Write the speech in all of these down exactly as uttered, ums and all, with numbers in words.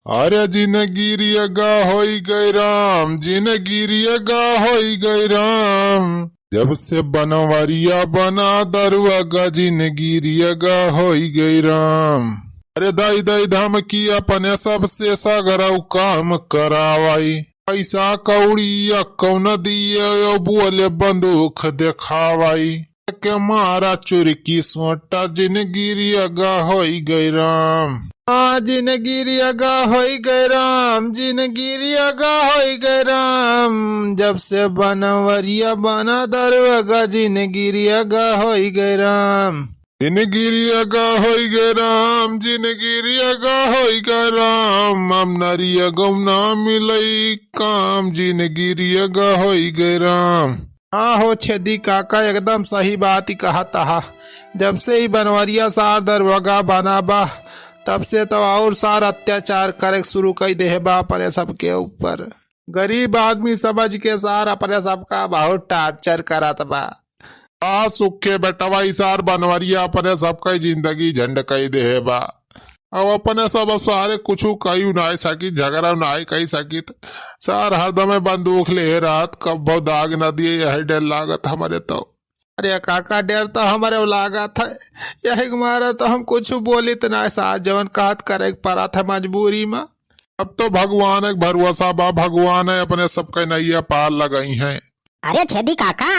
अरे जिनगिरिया गा होई गए राम, जिनगिरिया गा होई गए राम, जब से बनवरिया बना दरुआगा, जिनगिरिया गा होई गए राम। अरे दई दई धमकी अपने सबसे सगरऊ काम करावाई, पैसा कौड़िया कौन दिए यो बोले बंदूक देखावाई। के मारा चुरकी सोटा, जिनगिरिया गा होई गए राम। आ जिनगिरिया गा होई गए राम, जिनगिरिया गा होई गए राम, जब से बनवरिया बना दरुआगा, जिनगिरिया गा होई गए राम। जिनगिरिया गा होई गए राम, जिनगिरिया गा होई गए राम, अब नरिया गौना मिलई काम, जिनगिरिया गा होई गए राम। हाँ हो छेदी काका, एकदम सही बात ही कहत हा। जब से ही बनवरिया सार दरुआगा बना बा, तब से तो और सार अत्याचार करे शुरू कई देहे बा अपने सबके ऊपर। गरीब आदमी समझ के सार अपने सबका बहुत टार्चर करत बा। आ सुखे बेटवा, ई सार बनवरिया अपने सबका जिंदगी झंड कई देहे बा। अब अपने सब सारे कुछु कही नाई सकी, झगड़ा नाई कही सकित। सार हरदमे बंदूक ले रहत, कब्बो दाग न दिए, यही डर लागत हमरे तो। अरे काका, डर तो हमरे लागत है, यही के मारे तो हम कुछु बोलित नाई सार, जवन कहत करे के परत है मजबूरी में। अब तो भगवान एक भरोसा बा, भगवान है अपने सबके नैया पार लगई हैं। अरे छेदी काका,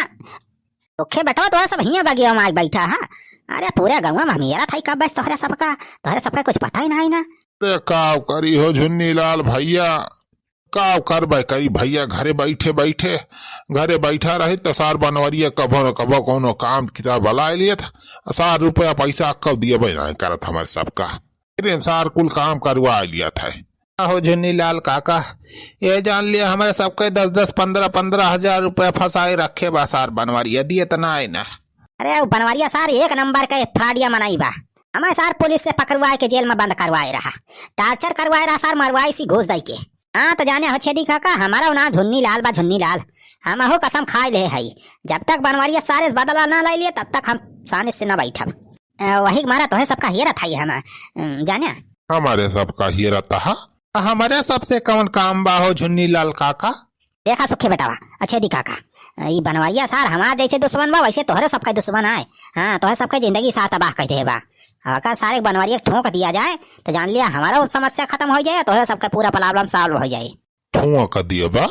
ओखे बेटवा, तोहरे सब हियाँ बगिया में आके बैठा हा। अरे पूरे गौवा में हम हेरत हई कब से तोहरे सबका, तोहरे सबका कुछ पता ही नाई ना। अरे काव करी हो झुन्नी लाल भैया, काव करबे करी भैया, घरे बैठे बैठे, घरे बैठा रही त सार बनवरिया कबो न कबो कौनो काम किताब बलाए लियत, सार रुपया पैसा कब दियबे नाई करत हमरे सबका। फिर सार कुल काम करवा लियत है। हो झुन्नी लाल काका, ये जान लिया हमरे सबके दस दस, पन्द्रह पन्द्रह हजार रुपया फंसाए रखे बा सार बनवरिया, दिए त नाई ना। अरे उ बनवरिया सार एक नंबर के फ्राडिया मनई बा। हमें सार पुलिस से पकड़वाए के जेल में बंद करवाए रहा, टार्चर करवाए रहा सार, मरवाई सी घूस दई के। हाँ तो जाने हो छेदी काका, हमारा नाम झुन्नी लाल बा, झुन्नी लाल। हम अहो कसम खाए ले हई, जब तक बनवरिया सारे से बदला ना ले लिए तब तक हम सानिस से ना बैठब। अ, वही मारा तोहे सबका हेरत हई हम, अ, जाने। हमरे सबका हेरत हा? हमरे सबसे कौन काम बा हो झुन्नी लाल काका? देखा सुखे बेटावा, अ छेदी काका, अ, ई बनवरिया सार हमार जैसे दुश्मन बा, वैसे तोहरे सबका दुश्मन आए। हाँ, तोहरे सबके जिंदगी सार तबाह कर दे बा। अगर सारे बनवरिया के ठोंक दिया जाए, तो जान लिया हमारा समस्या खत्म हो जाए, तोहरे सबका पूरा problem solve हो जाए। ठोंक दिया बा?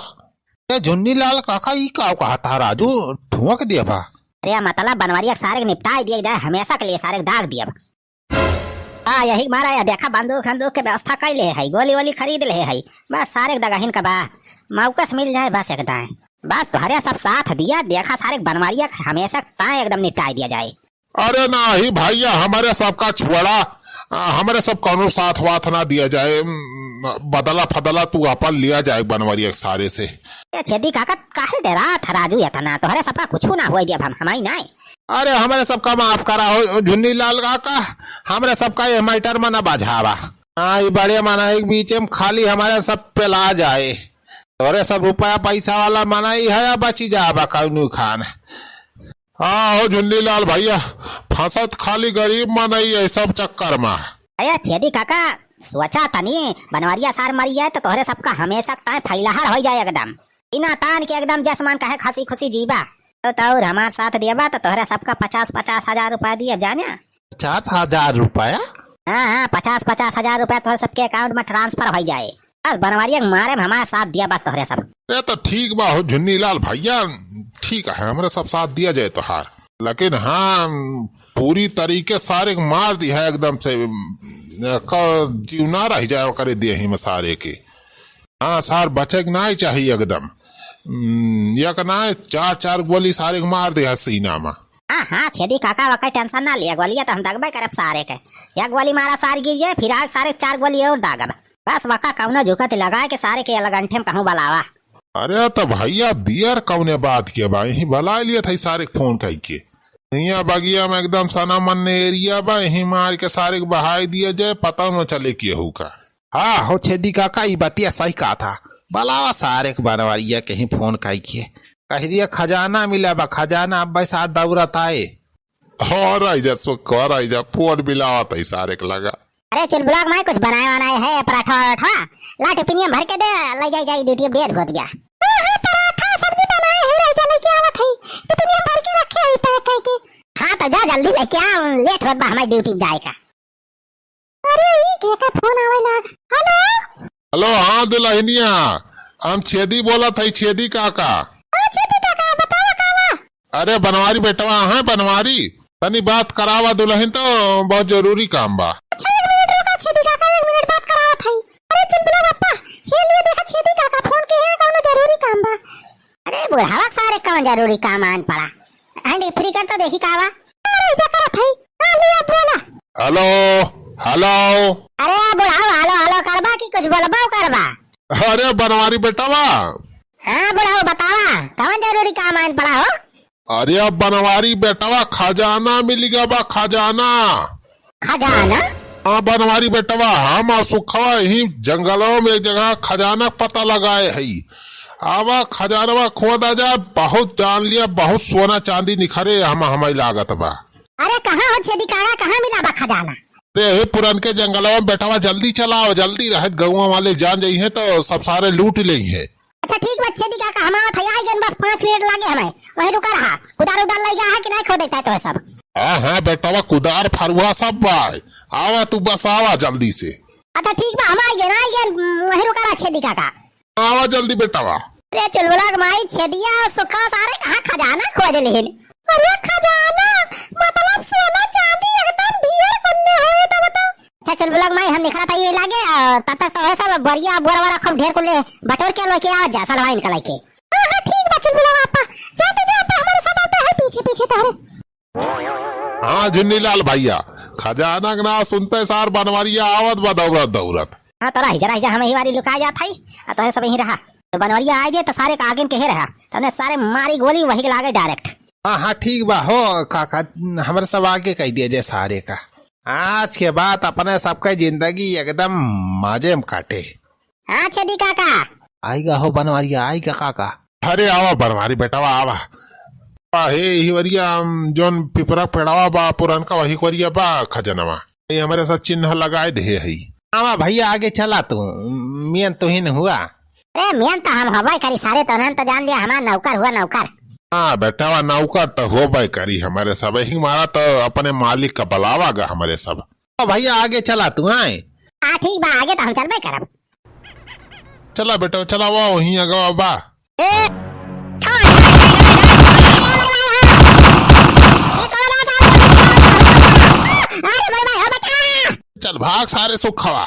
ए झुन्नी लाल काका, ई का कहत हा राजू, ठोंक दिया बा? अरे मतलब बनवरिया के सारे के निपटाई दिया जाए, हमेशा के लिए सारे के दाग दिया बा। हाँ, यही मारा या देखा, बंदूक खंदूक के व्यवस्था कई ले है, गोली वोली खरीद ले है, बस सारे के दगहिन का बा, मौका से मिल जाए बस एक दाएं। बस तोहरे सब साथ दिया, देखा सारे बनवरिया के हमेशा ताए एकदम निपटाई दिया जाए। अरे नाही भैया, हमरे सबका छोड़ा, आ, हमरे सब कौनो साथ वाथ ना दिया जाए, उम, बदला फदला तू अपन लिया जाए बनवरिया के सारे से। ए छेदी काका, काहे डरात हा राजू इतना? तोहरे सबका कुछु ना होई देब हम, हमाई नाय। अरे हमरे सबका माफ करा हो झुन्नी लाल काका, हमरे सबका ये matter में ना बझावा। हाँ, ई बड़े मनई के बीच में खाली हमरे सब पेला जाए। तोहरे सब रुपया पैसा वाला मनई है, बची जाबा कौनो खान। हाँ हो झुन्नी लाल भैया, फंसत खाली गरीब मनई है सब चक्कर में। अरे छेदी काका, सोचा तनी, बनवरिया सार मरी जाए तो तोहरे सबका हमेशा ताए फैलाहर हो जाए एकदम। इना तान के एकदम जसमान कहे खुशी खुशी जीबा। तो, तो और हमार साथ दियबा तो तोहरे सबका पचास पचास हजार रुपया दिए जाने। पचास हजार रुपया? हाँ, हाँ, पचास पचास हजार रुपया तोहरे सबके account में transfer हो जाए। बस बनवरिया के मारे में हमार साथ दिया बस तोहरे सब। ए तो ठीक बा हो झुन्नी लाल भैया, ठीक है, हमरे सब साथ दिया जाए तोहार, लेकिन हाँ, पूरी तरीके सारे के मार दिया है एकदम से, क-, जीव ना रह जाए ओकरे देही में सारे के। हाँ, सार बचे के नाई चाहिए एकदम। हम्म, एक नाई, चार, चार गोली सारे के मार दिया सीना में। हाँ, हाँ, छेदी काका, वका tension ना लिया, गोलियां तो हम दगबे करब सारे के। एक गोली मारा सार गिर जाए, फिर आग सारे के चार गोली और दागब। बस वका कौनो जुकत लगाए के सारे के अलगंठे में कहूँ बलावा। अरे तो भैया दियर कौने बात के बा, यही बला लिया था सारे के फोन कई के। हियाँ बगिया में एकदम सनामन एरिया बा, यही मार के सारे के बहाई दिया जाए, पता न चले केहू का। हाँ हो छेदी काका, ई बतिया सही कहा था। बलावा सारे के बनवरिया के ही फोन कई के। कह दिया खजाना मिला बा, खजाना अब भाई सार दौड़त आए। हाँ, रह जा सुख, रह जा, फोन मिलावा तई सारे के लगा। अरे चुलबुला के माई, कुछ बनाए वनाए है, पराठा वराठा? ला टिफिनिया भर के दे, ले जाई, जाई ड्यूटी पे देर होत बिया। हाँ, हाँ, पराठा सब्जी बनाए है, रह जा, लेके आवत है। टिफिनिया भर के रखे है पैक करके। हाँ, तो जा जल्दी लेके आ, लेट होत बा हमारी ड्यूटी पे जाए का। अरे, ई के का फोन आवे लाग। हेलो? हेलो, हाँ दुलहिनिया, हम छेदी बोलत हई, छेदी काका। हाँ, छेदी काका, बतावा का बा? अरे बनवारी बेटवा, हाँ बनवारी, तनी बात करावा दुलहिन, तो बहुत जरूरी काम बा। अच्छा, एक मिनट रुका छेदी काका, एक मिनट बात करावत हई। अरे चुलबुला बापा, ये लिए देखा छेदी काका फोन के है, कौनो जरूरी काम बा। अरे बुढ़ावा के सारे कौन जरूरी काम आन पड़ा, हैंड फ्री कर तो देखी का बा। अरे जा करत हई, हाँ लिया बोला। हेलो, हेलो। अरे बुढ़ावा, हेलो हेलो करबा कि कुछ बोलबा करबा? अरे बनवारी बेटवा। हाँ बुढ़ावा बतावा, कौन जरूरी काम आन पड़ा हो? अरे अब बनवारी बेटवा, खजाना मिल गया बा, खजाना। खजाना? हाँ बनवारी बेटवा, हम आ सुखवा यही जंगलों में एक जगह खजाना क पता लगाए हई। आवा खजानवा खोदा जा, बहुत जान लिया, बहुत सोना चांदी निखरे हम, हमारी लागत बा। अरे कहाँ हो छेदी काका, कहाँ मिला बा खजाना? अरे हे पुरन के जंगलवा में बेटवा, जल्दी चलाओ, जल्दी रहत गौवा वाले जान जाई हैं तो सब सारे लूट लेई हैं। अच्छा ठीक बा छेदी काका, हम आवत है, आई गन, बस पाँच मिनट लागे हमें, वहीं रुका रहा। कुदार उदार लई गया है कि नहीं, खो देता है तो सब। हाँ हाँ बेटवा, कुदार फरुआ सब बा, आवा तू बस आवा जल्दी से। अच्छा ठीक बा, हम आई गन, आई गन, वहीं रुका रहा छेदी काका। आवा जल्दी बेटवा। अरे चुलबुला के माई, छेदिया सुखा सारे कहाँ खजाना खोज लेहिन। अरे खजाना, मतलब सोना चांदी एकदम ढेर कुल्ले होए तो बताओ। अच्छा चुलबुला के माई, हम निकलत हई ये लागे, अ, तब तक तो है सब बोरिया बोरा वोरा खूब ढेर कुल्ले बटोर के लेके आवत जा, सड़वा इनका लेके। हाँ, हाँ, ठीक बा चुलबुला बापा, जा तो जा, तो हमारे सब आते हैं पीछे पीछे तोहरे। हाँ झुन्नी लाल भैया, खजाना के नाम सुनते सार बनवरिया आवत बा दौड़त दौड़त। हाँ, तो रही जा, रही जा, हम यही बारी लुका जात हई, आ तोहे सब यहीं रहा। तो बनवरिया आए जे तो सारे का आगे के हे रहा, तने सारे मारी गोली वही के लागे डायरेक्ट। हाँ, हाँ, ठीक बा हो काका, हमरे सब आगे कह दिया जे सारे का। आज के बाद अपने सबके जिंदगी एकदम मजे में काटे। हाँ छेदी काका। आइगा हो बनवारिया, आइगा काका। अरे आवा बनवारी बेटवा, आवा। आ, हे, इही वरिया, अम, जौन पिपरा पेड़वा बा, पुरनका वही वरिया बा खजनवा। ये हमरे सब चिन्ह लगाए दे हई। आवा भैया, आगे चला तू, मियन तुहिन हुआ। अरे मियन तो हम होबे करी सारे, तो उन्हन तो जान लिया हमार नौकर हुआ नौकर। हाँ बेटवा, नौकर तो होबे करी हमरे सब, यही मारा तो अपने मालिक का बुलावा गा हमरे सब। ओ भैया, आगे चला तू, आए। हाँ ठीक बा, आगे तो हम चलबे करब। चला बेटा, चला, वाह, वहीं अगवा बा। ए, छोड़। चल भाग सारे सुखवा।